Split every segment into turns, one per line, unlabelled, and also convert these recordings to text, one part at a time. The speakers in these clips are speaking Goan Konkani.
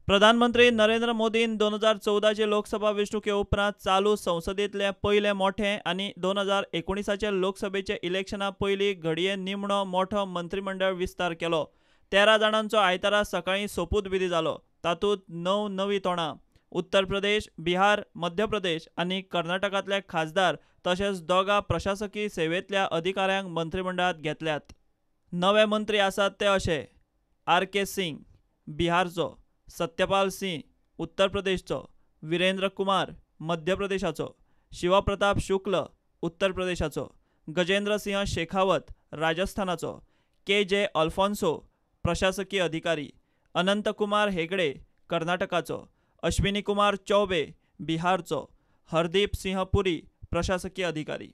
प्रधानमंत्री नरेंद्र मोदीन 2014 लोकसभा वेंचणुके उपरांत चालू संसदेंतलें पयलें मोठें आनी 2019 लोकसभेचे इलेक्शना पयलीं घडये निमणो मोठो मंत्रीमंडळ विस्तार केलो. 13 जाणांचो आयतारा सकाळीं सोपूतविधी जालो. तातूंत 9 नवीं तोंडां. उत्तर प्रदेश, बिहार, मध्य प्रदेश आनी कर्नाटकांतले खासदार तशेंच 2 प्रशासकी सेवेंतल्या अधिकाऱ्यांक मंत्रीमंडळांत घेतल्यात. नवे मंत्री आसात ते अशे: आर के सिंग बिहारचो, सत्यपाल सिंह उत्तर प्रदेशचो, विरेंद्र कुमार मध्य प्रदेशाचो, शिवप्रताप शुक्ल उत्तर प्रदेशाचो, गजेंद्र सिंह शेखावत राजस्थानाचो, के जे अल्फोन्सो प्रशासकी अधिकारी, अनंत कुमार हेगडे कर्नाटकाचो, अश्विनी कुमार चौबे बिहारचो, हरदीप सिंह पुरी प्रशासकी अधिकारी.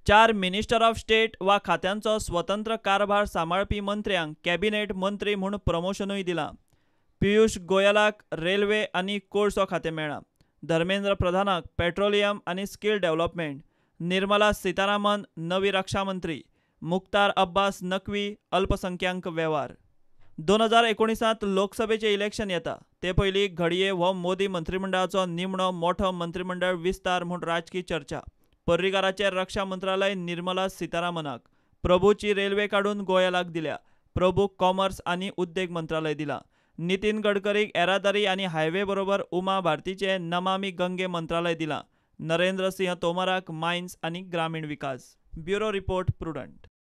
4 मिनिस्टर ऑफ स्टेट वा खात्यांचो स्वतंत्र कारभार सांबाळपी मंत्र्यांक कॅबिनेट मंत्री म्हूण प्रमोशनूय दिलां. पियुष गोयलाक रेल्वे आनी कोळसो खातें मेळ्ळां. धर्मेंद्र प्रधानाक पेट्रोलियम आनी स्कील डेव्हलपमेंट, निर्मला सीतारामन नवी रक्षा मंत्री, मुख्तार अब्बास नकवी अल्पसंख्याक वेव्हार. 2019 लोकसभेचें इलेक्शन येता ते पयलीं घडये हो मोदी मंत्रीमंडळाचो निमणो मोठो मंत्रीमंडळ विस्तार म्हूण राजकी चर्चा. पर्रीकाराचें रक्षा मंत्रालय निर्मला सीतारामनाक, प्रभूची रेल्वे काडून गोयलाक दिल्या, प्रभूक कॉमर्स आनी उद्देग मंत्रालय दिलां, नितीन गडकरीक येरादारी आनी हायवे बरोबर उमा भारतीचें नमामी गंगे मंत्रालय दिलां, नरेंद्र सिंह तोमराक मायन्स आनी ग्रामीण विकास. Bureau report, Prudent.